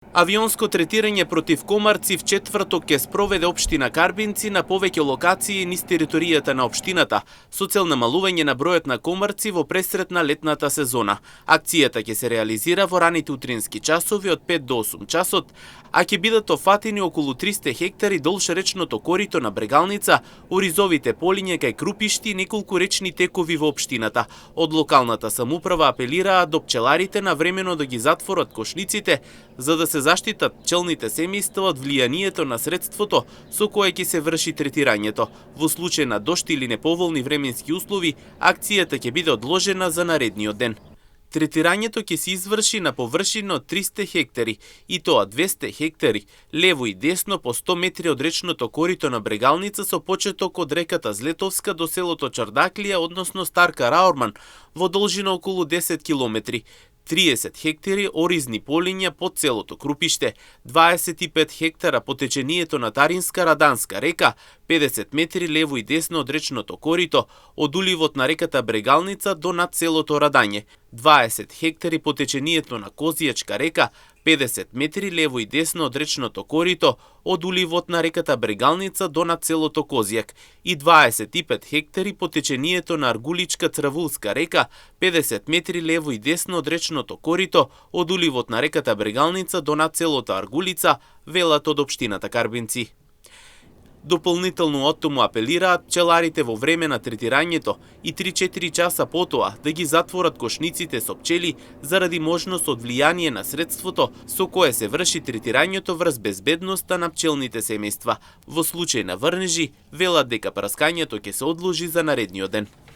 Авионско третирање против комарци в четврток ќе спроведе општина Карбинци на повеќе локации низ територијата на општината, со цел намалување на бројот на комарци во пресрет на летната сезона. Акцијата ќе се реализира во раните утрински часови од 5 до 8 часот, а ќе бидат офатени околу 300 хектари долж речното корито на Брегалница, оризовите полиња кај Крупишти и неколку речни текови во општината. Од локалната самоуправа апелираат до пчеларите навремено да ги затворат кошниците, за да се заштитат пчелните семејства од влијанието на средството со кое ќе се врши третирањето. Во случај на дожд или неповолни временски услови, акцијата ќе биде одложена за наредниот ден. Третирањето ќе се изврши на површина од 300 хектари, и тоа 200 хектари лево и десно по 100 метри од речното корито на Брегалница со почеток од реката Злетовска до селото Чардаклија, односно Старка Раорман, во должина околу 10 километри. 30 хектари оризни полиња под селото Крупиште, 25 хектара по течението на Таринска Раданска река, 50 метри лево и десно од речното корито, од уливот на реката Брегалница до над селото Радање, 20 хектари по течението на Козијачка река, 50 метри лево и десно од речното корито, од уливот на реката Брегалница до над селото Козијак, и 25 хектари по течението на Аргуличка Цравулска река, 50 метри лево и десно од речното корито, од уливот на реката Брегалница до над селото Аргулица, велат од општината Карбинци. Дополнително од тому апелираат пчеларите во време на третирањето и 3-4 часа потоа да ги затворат кошниците со пчели заради можност од влијание на средството со кое се врши третирањето врз безбедноста на пчелните семејства. Во случај на врнежи, велат дека праскањето ќе се одложи за наредниот ден.